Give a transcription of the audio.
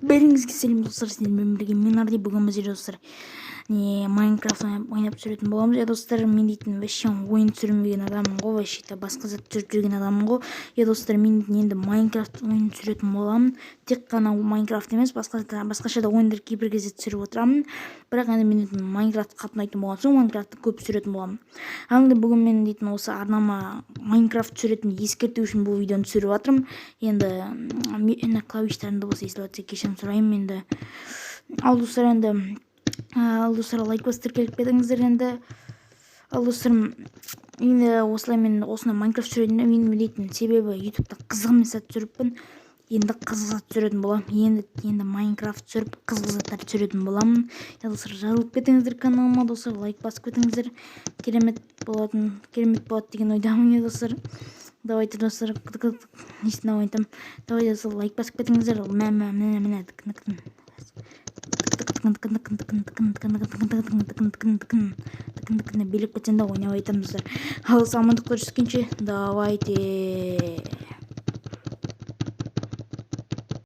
Бәріңізге сәлем, достар! Сіздермен бірге мен, Арди. Бүгін біздер, достар, не Майнкрафт ойнап түсіретін боламыз. Иә, достар, мен дейтін вообще ойын түсірмеген адаммын ғой, вообще то басқа зат түсіріп жүрген адаммын ғой. Иә, достар, мен дейтін енді Майнкрафт ойын түсіретін боламын. Тек қана Майнкрафт емес, басқа басқаша да ойындар кейбір кезде түсіріп отырамын. Бірақ енді мен дейтін Майнкрафт қатты ұнайтын болған соң, Майнкрафтты көп түсіретін боламын. Ал енді бүгін мен дейтін осы арнама Майнкрафт түсіретін ескерту үшін бұл видеоны түсіріп жатырмын. Енді клавиштарымды болса естіліп жатса, кешірім сұраймын. Енді ал, достар, енді ал, достар, лайк басып, тіркеліп кетіңіздер. Енді ал, достар, енді осылай мен осындай Майнкрафт түсіретін мен дейтін, себебі Ютубта қызық емес зат түсіріппін. Енді қызық зат түсіретін боламын. Енді Майнкрафт түсіріп, қызық заттар түсіретін боламын. Иә, достар, жазылып кетіңіздер каналыма, достар, лайк басып кетіңіздер. Керемет болатын, керемет болады деген ойдамын. Иә, достар, давайте, достар, несін айтамын, давайте, достар, лайк басып кетіңіздер. Мә, мә, міне, міне. Билеп кетсең де, ойнап айтамын, достар. Ал амандық көріскенше, давайте.